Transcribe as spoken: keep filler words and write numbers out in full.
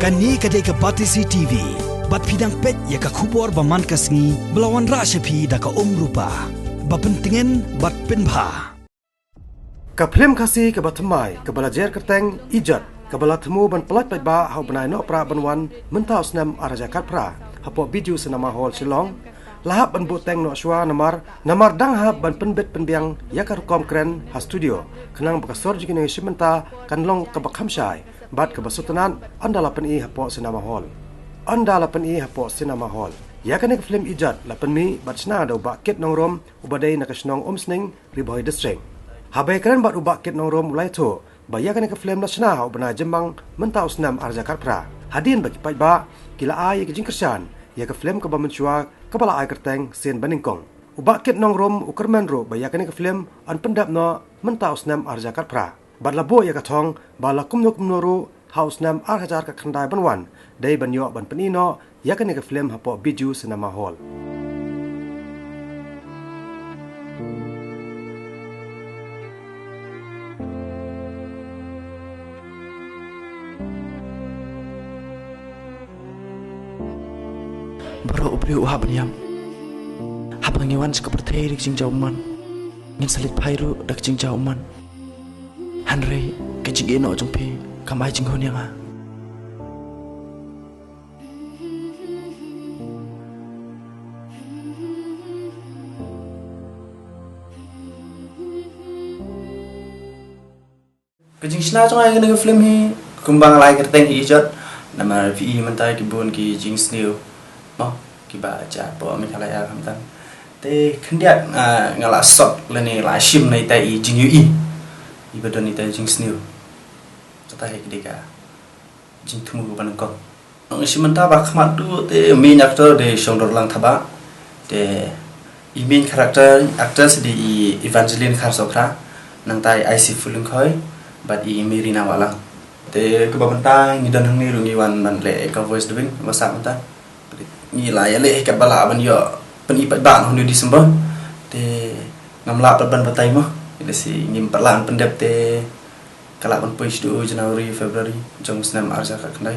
Kane ka dei ka Batesi T V. Bad phi dang peit ïa ka khubor ba man ka sngi ba la wanrah sha phi da ka Umrupa. Ba pyntngen bad pynbha. Ka phlim Khasi kaba thymmai kaba la jer kyrteng Ijot, kaba la thmu ban pynlait paidbah ha u bnai Nohprah ban wan mynta u snem ar hajar khatphra hapoh Bijou Cinema Hall Shillong, la hap ban buhteng noh shuwa namar, namar dang hap ban pynbit pynbiang ïa ka rukom kren ha studio, khnang ba ka sur jong kine ki shim bynta kan long kaba kham shai bad kaba sngewtynnat. Ynda la pyni hapoh Cinema Hall, ynda la pyni hapoh Cinema Hall, ïa kane ka phlim Ijot la pynmih bad shna da u Bah Kit Nongrum, uba dei na ka shnong Umsning, Ri Bhoi District. Haba ïakren bad u Bah Kit Nongrum u la ïathuh ba ïa kane ka phlim la shna ha u bnai Jymmang mynta u snem ar hajar khatphra, hadien ba ki paidbah ki la ai ïa ka jingkyrshan ïa ka phlim kaba mynshuwa kaba la ai kyrteng Sien Banyngkong. U Bah Kit Nongrum u kyrmen ruh ba ïa kane ka phlim yn pyndep noh mynta u snem ar hajar khatphra. Bad la buh ïa ka thong ba la kumno kumno ruh ha u snem ar hajar khatkhyndai ban wan, dei ban ïoh ban pyni noh ïa kane ka phlim hapoh Bijou Cinema Hall. Baroh u briew u hap ban ïam. Haba ngi wan sha ka pyrthei da ka jingjaw bymman, ngin sa leit phai ruh da ka jingjaw bymman. Hynrei ka jingïehnoh jong phi kam ai jinghun ïa nga. Ka jingshna jong nga ïa kane ka phlim hi, kumba nga la ai kyrteng hi Ijot, namar phi i mynta ki bun ki jingsniew, mo, kiba jia hapoh Meghalaya khamtam. Te khyndiat, ah, nga la sot lane la shim na ita i jingïohi iba don ita i jingsniew. Kata hi ka dei ka jingthmu kaba nyngkong. Ngi shim bynta ba khmat duh te main actor dei Shongdorlang Thabah. Te i main character actress dei i Evangeline Kharsohkhra. Nangta i Aisy Phullingkhoi bad i Merina Wahlang. Te kaba mynta ngi don hangne ruh ngi wan ban leh ka voice dubbing ba sah mynta. Ngi la ïaleh katba lah ban ïoh pyni paidbah na u December. Te ngam lah pat ban batai mo. Lehse ngim pat lah ban pyndep te ka lah ban poi shaduh January, February jong u snem ar hajar khatkhyndai.